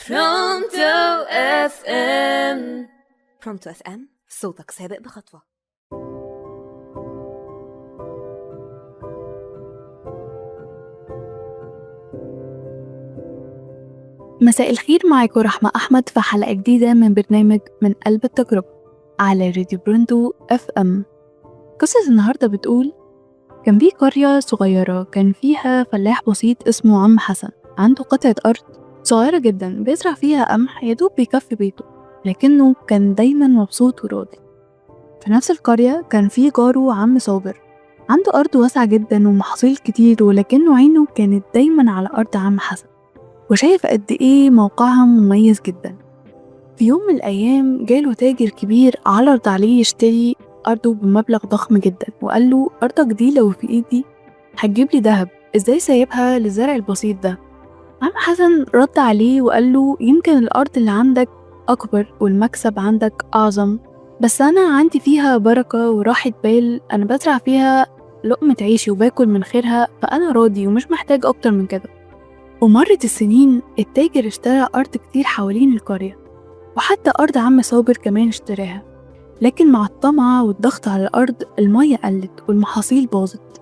Pronto FM. Pronto FM، صوتك سابق بخطوة. مساء الخير، معاكم رحمة أحمد في حلقة جديدة من برنامج من قلب التجربة على راديو Pronto FM. قصة النهاردة بتقول: كان في قرية صغيرة كان فيها فلاح بسيط اسمه عم حسن، عنده قطعة أرض صغيرة جدا بيزرع فيها قمح يدوب بيكفي بيته، لكنه كان دايما مبسوط وراضي. في نفس القرية كان في جاره عم صابر، عنده أرض واسعة جدا ومحاصيل كتير، ولكنه عينه كانت دايما على أرض عم حسن وشايف قد إيه موقعها مميز جدا. في يوم من الأيام جاله تاجر كبير عرض عليه يشتري أرضه بمبلغ ضخم جدا، وقال له: أرضك دي لو في إيدي هتجيب لي دهب، إزاي سايبها للزرع البسيط ده؟ عم حسن رد عليه وقال له: يمكن الأرض اللي عندك أكبر والمكسب عندك أعظم، بس أنا عندي فيها بركة وراحة بال، أنا بزرع فيها لقمة عيشي وباكل من خيرها، فأنا راضي ومش محتاج أكتر من كده. ومرت السنين، التاجر اشترى أرض كتير حوالين القرية، وحتى أرض عم صابر كمان اشتراها، لكن مع الطمع والضغط على الأرض المية قلت والمحاصيل باظت.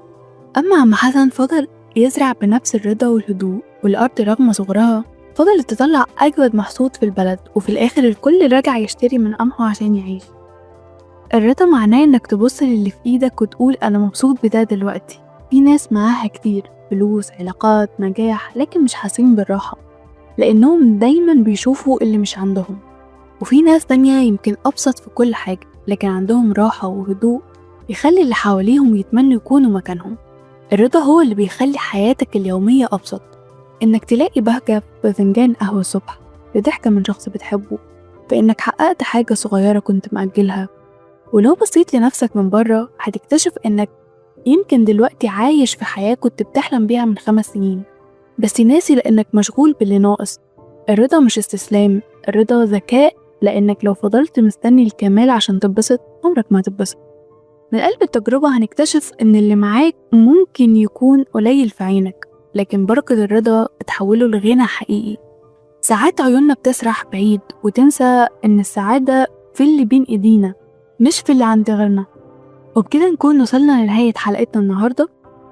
أما عم حسن فضل يزرع بنفس الرضا والهدوء، والأرض رغم صغرها فضلت تطلع أجود محصول في البلد، وفي الآخر الكل رجع يشتري من قمحه عشان يعيش. الرضا معناه إنك تبص للي في إيدك وتقول أنا مبسوط بده دلوقتي. في ناس معاها كتير فلوس، علاقات، نجاح، لكن مش حاسين بالراحة لأنهم دايما بيشوفوا اللي مش عندهم. وفي ناس تانية يمكن أبسط في كل حاجة، لكن عندهم راحة وهدوء يخلي اللي حواليهم يتمنوا يكونوا مكانهم. الرضا هو اللي بيخلي حياتك اليومية أبسط، إنك تلاقي بهجة في فنجان قهوة الصبح، بضحكة من شخص بتحبه، فإنك حققت حاجة صغيرة كنت مأجلها. ولو بصيت لنفسك من بره هتكتشف إنك يمكن دلوقتي عايش في حياة كنت بتحلم بيها من 5 سنين، بس ناسي لأنك مشغول باللي ناقص. الرضا مش استسلام، الرضا ذكاء، لأنك لو فضلت مستني الكمال عشان تتبسط عمرك ما هتتبسط. من قلب التجربة هنكتشف إن اللي معاك ممكن يكون قليل في عينك، لكن بركة الرضا بتحوله لغنى حقيقي. ساعات عيوننا بتسرح بعيد وتنسى إن السعادة في اللي بين إيدينا مش في اللي عند غيرنا. وبكده نكون وصلنا لنهاية حلقتنا النهاردة.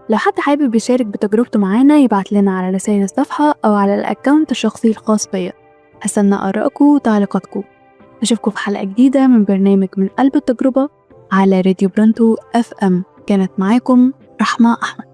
لو حد حابب يشارك بتجربته معانا يبعت لنا على رسائل الصفحة أو على ال account الشخصي الخاص بيا. هستنى آرائكم وتعليقاتكم. أشوفكم في حلقة جديدة من برنامج من قلب التجربة على راديو Pronto FM. كانت معاكم رحمة أحمد.